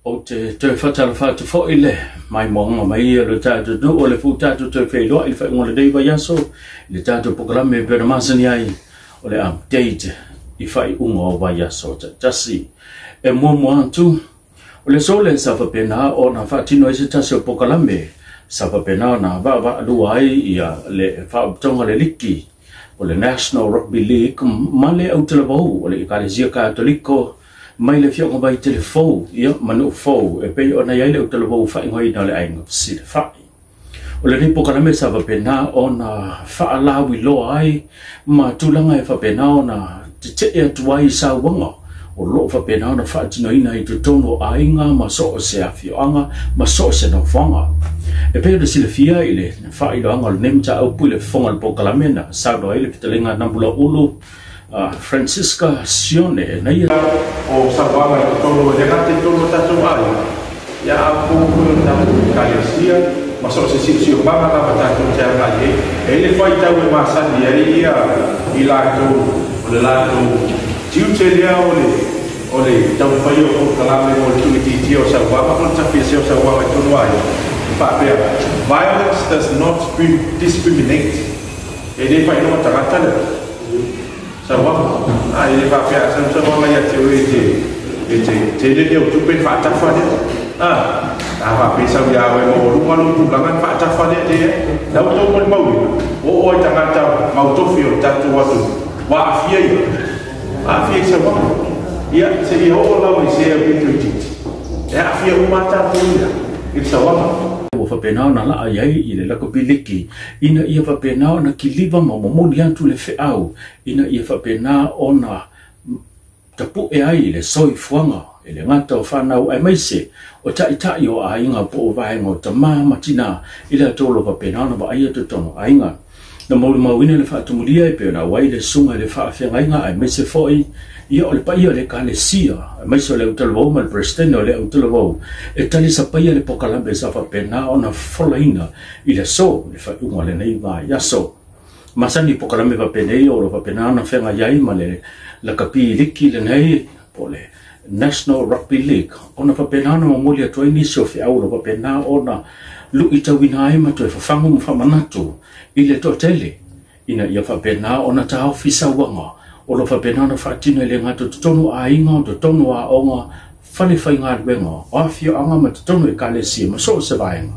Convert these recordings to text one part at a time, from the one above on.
Ou te toe faatalofa atu foi le maimoaga mai o le tatou atunuu o le ua tatou toe feiloai i le faaiuga o lenei vaiaso i le tatou polokalame e pei ona masani ai o le update i faaiuga o vaiaso taitasi. E muamua atu, o le aso lea sa faapena ona faatino ai se tasi o polokalame sa faapena ona vaavaalua ai ia le Faalapotopotoga o le Liki o le National Rugby League ma le Autalavou o le Ekalesia Katoliko mai le afioaga Vaitele Fou, ia, ma nuu fou e pei ona i ai le autalavou faaigoaina o le Aiga Fesilafai. O lenei polokalame sa faapena ona faalauiloa ai ma tulaga e faapena ona tetee atu ai i sauaga o lo o faapena ona faatinoina i totonu o aiga ma so o se afioaga ma so o se nofoaga. E pei ona silafia i le faailoaga o lenei mataupu i le fofoga o le polokalame na saunoa ai le fetalaiga Namulauulu Francisca Sione na ia o sauaga i totonu e le gata i totonu o tatou aiga, ia a o totonu foi o tatou Ekalesia ma so o se siosiomaga lava tatou te agai ai. E i ai le faitau e masani ai ia i latou o le latou tiute lea o le o le taumafai o polokalame mo le tuuitiitia o sauaga po o le tafiesea o sauaga i totonu o aiga, e faapea, violence does not discriminate. E le faailoga tagata le sauaga. A e le faapea a sau sauaga ia te oe e te e te tele le o tupe na faatafa lea. A a faapea sau ia oe maualuga lou tulaga na faatafa lea leai. La ua outou molimauina, o oo ai tagata mautofi o le tatou atunuu ua aafia i aafia i sauaga. Ia seia oo lava i se aupito itiiti e aafia uma lava tatou i le sauaga. Ua faapena ona laa i ai i le lakapi liki ina ia faapena ona kiliva ma momoli atu le feau ina ia faapena ona tapu'e ai le soifuaga e le gata o fanau aemaise o ta'ita'i o aiga po o vaega o tamā ma tinā i latou o lo o faapena ona vaaia totonu o aiga. Na molimauina le faatumulia e pei ona auai le susuga i le faafeagaiga aemaise foi ia o le paia o le Ekalesia aemaise o le Autalavou ma le Peresetene o le Autalavou e talisapaia le polokalame sa faapena ona folaina i le aso i le faaiuga o lenei vaiaso. Masani polokalame faapenei o lo o faapena ona feagai ai ma le lakapi liki lenei po o le National Rugby League ona faapena ona momoli atu ai nisi o feau o lo o faapena ona luitauina ai ma toe fafagu ma faamanatu i le toatele ina ia faapena ona taofi sauaga o lo o faapena ona faatino e le gata o totonu o aiga, o totonu o aoga, fale faigaluega, o afioaga ma totonu o ekalesia ma so o se vaega.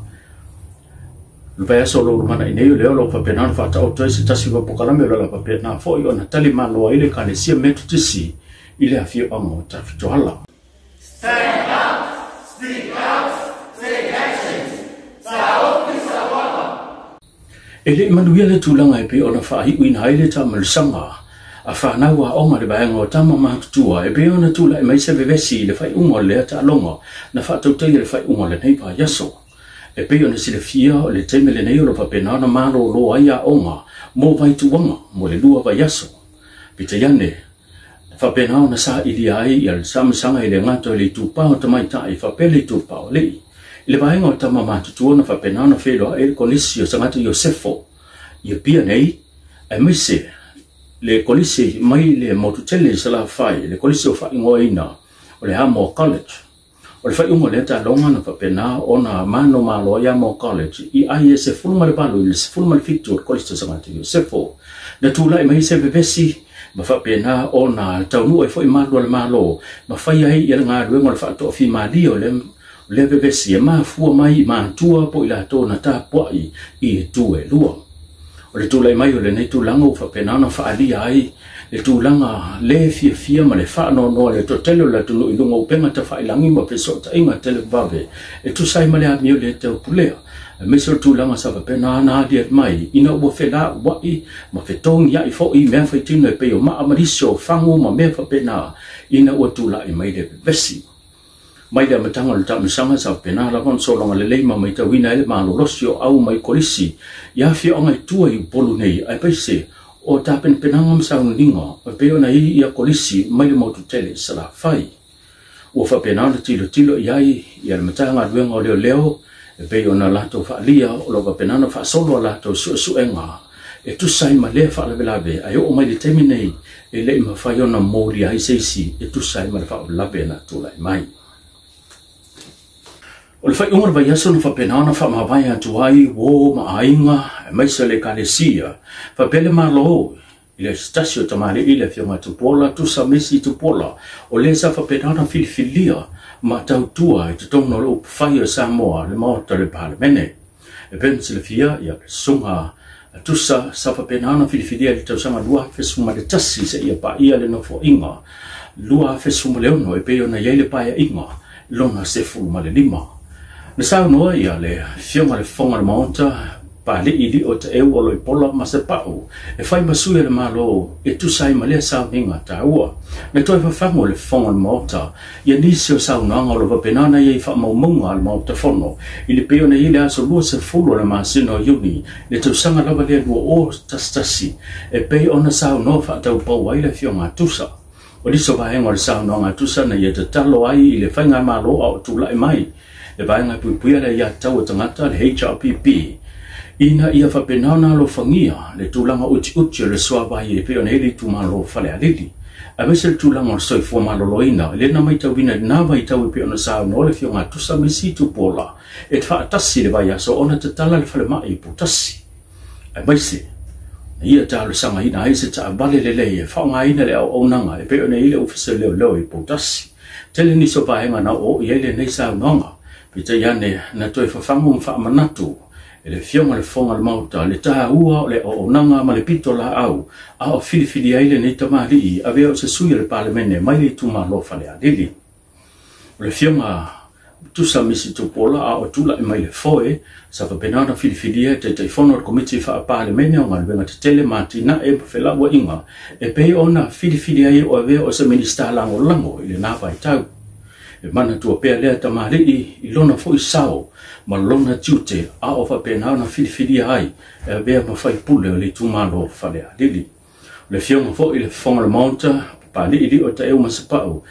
O le vaiaso o lo o lumanai nei, o lea o lo o faapena ona faataoto ai se tasi o polokalame o lo o faapena foi ona talimalo ai le Ekalesia Metotisi i le afioaga o Tafitoala. Stand up, speak out, take action. Taofi sauaga. E le i manuia le tulaga e pei ona faaiuina ai le taamalosaga a fanau aoga i le vaega o tama matutua e pei ona tulai mai se vevesi i le faaiuga o lea taaloga na faatautaia i le faaiuga o lenei vaiaso. E pei ona silafia o le taimi lenei o lo o faapena ona malolo ai aoga mo vaituaga mo le 2 vaiaso. Peitai ane, na faapena ona sailia ai ia le samasanga i le gata o le itupa o tamaitai faapea le itupa o alii. I le vaega o tama matutua na faapena ona feiloai ai le Kolisi o Sagata Iosefo i Apia nei, aemaise le Kolisi mai le motu tele i Salafai, le Kolisi o faaigoaina o le Hamoa College. O le faaiuga o lea taaloga na faapena ona manumalo ai Hamoa College i ai e 18 i le 17 o le Kolisi o Sagata Iosefo. Na tulai mai se vevesi ma faapena ona taunuu ai foi malu a le Malo ma fai ai ia le galuega o le faatoafimalie o lea vevesi e mafua mai i matua po o i latou na tapuai i itu e lua. O le tulai mai o lenei tulaga ua faapena ona faaalia ai le tulaga le fiafia ma le faanoanoa i le toatele o le atunuu i luga o upega tafailagi ma fesootaiga televave e tusa ai ma le amio le taupulea, aemaise o le tulaga sa faapena ona aliali mai ina ua felauai ma fetogiai foi mea faitino e pei o maa ma lisi o fagu ma mea faapena ina ua tulai mai le vevesi. Mai le amataga o le taamilosaga sa faapena lava ona sologa lelei ma matauina ai le malolosi o au mai kolisi i afioaga i tua i Upolu nei aemaise o tapenapenaga ma sauniga e pei ona i ia kolisi mai le motu tele i Salafai. Ua faapena ona tilotilo i ai ia le Matagaluega o Leoleo e pei ona latou faaalia o lo o faapena ona faasolo a latou suesuega e tusa ai ma lea faalavelave ae oo mai le taimi nei e le i mafai ona molia ai se isi e tusa ai ma le faalavelave na tulai mai. O le faaiuga o le vaiaso na faapena ona faamavae atu ai uō ma aiga aemaise o le Ekalesia faapea le Malo i le se tasi o tamalii le Afioga Tupuola Tusa Misi Tupuola o lē sa faapena ona filifilia ma tautua i totonu o le upufai o Samoa le Maota o le Palemene. E pei ona silafia ia le Susuga Tusa sa faapena ona filifilia i le tausaga 2011 seia paia le Nofoaiga 2016 e pei ona i ai le Paeaiga lona 15. Na saunoa ia le Afioga i le Fofoga o le Maota, Papalii Lio Taeu o Loipola ma Sapau e fai ma sui o le Malo e tusa ai ma lea sauniga taua. Na toe fafago le Fofoga o le Maota ia nisi o saunoaga o lo o faapena ona i ai faamaumauga a le Maota Fono i le pei ona i ai le aso 20 o le masina o Iuni le tausaga lava lea 2011 e pei ona saunoa faataupou ai le Afioga a Tusa. O nisi o vaega o le saunoaga a Tusa na ia tatalo ai i le Faigamalo a o tulai mai le Vaega e Puipuia le Aiatatau a Tagata, le HRPP, ina ia faapena ona alofagia le tulaga utiuti o le suavai e pei ona i ai le itumalo o Falealili, aemaise le tulaga o le soifua maloloina lea na matauina i lena vaitau e pei ona saunoa le Afioga a Tusa Misi Tupuola e faatasi i le vaiaso ona tatala le falemai i Poutasi, aemaise na ia talosagaina ai se taavale lelei e faaaogaina le auaunaga e pei ona i ai le Ofisa o Leoleo i Poutasi. Tele nisi o vaega na oo i ai lenei saunoaga, peitai ane na toe fafagu ma faamanatu e le Afioga i le Fofoga o le Maota le taua o le auaunaga ma le pitolaau a o filifili ai lenei tamalii avea o se sui o le Palemene mai le itumalo Falealili. O le Afioga Tusa Misi Tupuola a o tulai mai le foe, sa faapena ona filifilia e Taitaifono o le Komiti Faa-Palemene o Galuega Tetele ma Atinae ma Felauaiga e pei ona filifili ai o avea o se Minisita Lagolago i lena vaitau. E manatua pea lea tamalii i lona foi sao ma lona tiute a o faapena ona filifilia ai e avea ma faipule o le itumalo Falealili. O le Afioga foi i le Fofoga o le Maota, Papalii o Taeu ma Sapau,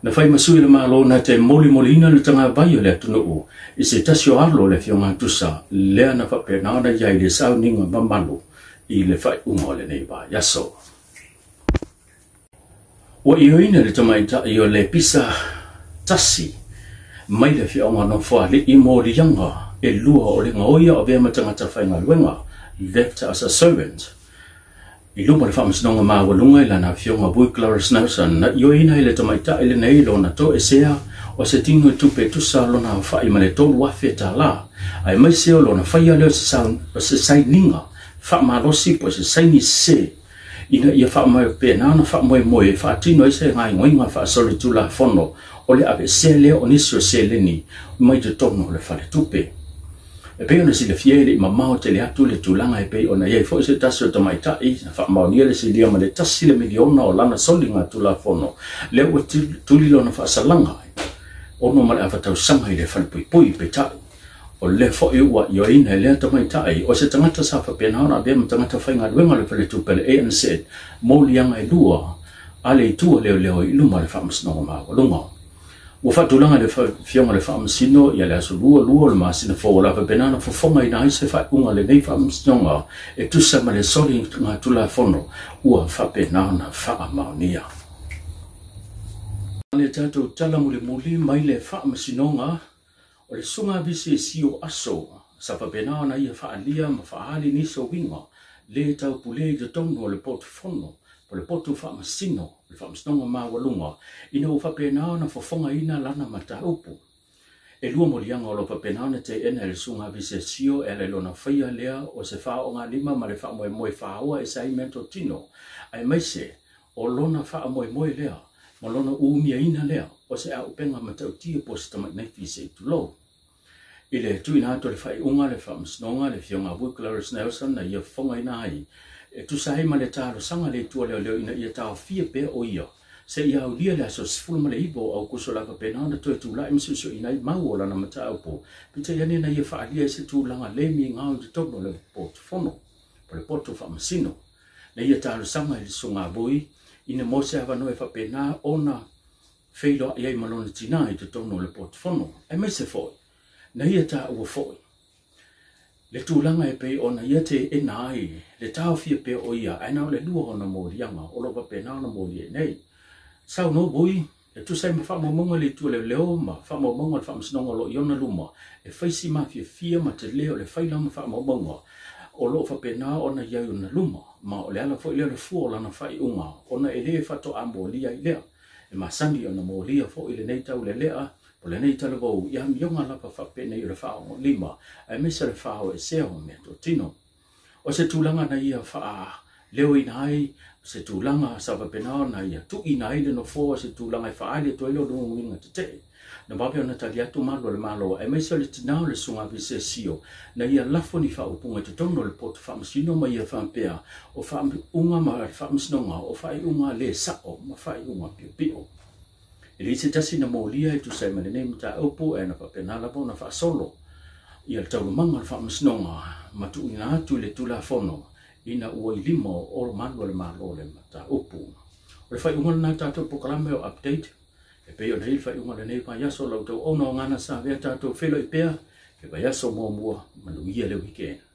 na fai ma sui o le Malo na te molimoliina le tagavai o le atunuu i se tasi o alo o le Afioga Tusa lea na faapena ona i ai le sauniga mamalu i le faaiuga o lenei vaiaso. Ua ioeina le tamaitai o le pisa tasi mai le afioaga o Nofoalii mo liaga e lua o le gaoia o avea ma tagata faigaluega, left as a servant, I luma o le Faamasinoga Maualuga i lana afioga Vui Clarence Nelson, na ioeina ai le tamaitai lenei lona toesea o se tino i tupe tusa lona aofai ma le $3,000, aemaise o lona faia lea o se sainiga faamalosi po o se saini sese ina ia faapena ona faamoemoe e faatino ai se gaoioiga faasolitulafono o le aveesea lea o nisi o seleni mai totonu o le faletupe. E pei ona silafia e le i mamao tele atu le tulaga e pei ona i ai foi se tasi o tamaitai na faamaonia le silia ma le tasi le miliona o lana soliga tulafono lea ua tuli lona faasalaga ono ma le ava tausaga i le falepuipui. Peitai, o lea foi ua ioeina e lea tamaitai o se tagata sa faapena ona avea ma tagata faigaluega o le faletupe le ANZ mo liaga e lua a le itu o leoleo i luma o le Faamasinoga Maualuga. Ua faatulaga le Afioga i le Faamasino ia le aso 22 o le masina fou o le a faapena ona fofogaina ai se faaiuga o lenei Faamasinoga e tusa ma le soliga Tulafono ua faapena ona faamaonia. Le tatou tala mulimuli mai le Faamasinoga o le Susuga Visi e Sio Aso sa faapena ona ia faaalia ma faaali nisi o uiga le taupule i totonu o le potu fono po o le potu faamasino o le Faamasinoga Maualuga ina ua faapena ona fofogaina lana mataupu. E lua moliaga o lo o faapena ona teena e le Susuga Visi Sio e ala i lona faia lea o se faaogalima ma le faamoemoe faaoa e se ai meatotino aemaise o lona faamoemoe lea ma lona umiaina lea o se auupega matautia po o se tamainaifi se i tulou. I le tuuina atu o le faaiuga a le Faamasinoga, le Afioga a Vui Clarence Nelson na ia fofogaina ai e tusa ai ma le talosaga a le Itu a Leoleo ina ia taofia pea o ia seia aulia le aso 19 o Aokuso lava pena ona toe tulai ma suesueina ai mau o lana mataupu, peitai ane na ia faaalia ai se tulaga le migao i totonu o le potu fono po o le potu faamasino. Na ia talosaga i le Susuga a Vui ina mo se avanoa e faapena ona feiloai ai ma lona tinā i totonu o le potu fono, aemaise foi na ia taua foi le tulaga e pei ona ia teena ai le taofia pea o ia, ae na o le lua ona moliaga o lo o faapena ona molia ai nei. Saunoa Vui. E tusa ai ma faamaumauga a le Itu o Leoleo ma faamaumauga a le Faamasinoga o lo o i ona luma, e fai si mafiafia ma tele o le faila ma faamaumauga o lo o faapena ona i ai i ona luma, ma o le ala foi lea o le fua o lana faaiuga ona e le faatoa molia ai lea. E masani ona molia foi lenei taulelea po o lenei talavou i amioga lava faapenei o le faaogolima aemaise o le faaoesea o meatotino. O se tulaga na ia faaleoina ai se tulaga sa faapena ona ia tuuina ai le nofoa, o se tulaga e faaali atu ai lona uiga tetee. Na vave ona tali atu malu o le Malo aemaise o le tinā o le Susuga Visesio na ia lafo ni faaupuga i totonu o le poto faamasino ma ia faapea o faaiuga ma le faamasinoga o faaiuga le sa'o ma faaiuga piopio. E leai se tasi na molia e tusa ai ma lenei mataupu ae na faapena lava ona faasolo ia le taualumaga o le faamasinoga ma tuuina atu i le Tulafono ina ua i lima o malu o le Malo le mataupu. O le faaiuga lena tatou polokalame o Update e pei ona i ai le faaiuga o lenei vaiaso. Lau tauauna o Gana Savea, tatou feiloai pea le vaiaso muamua. Manuia le weekend.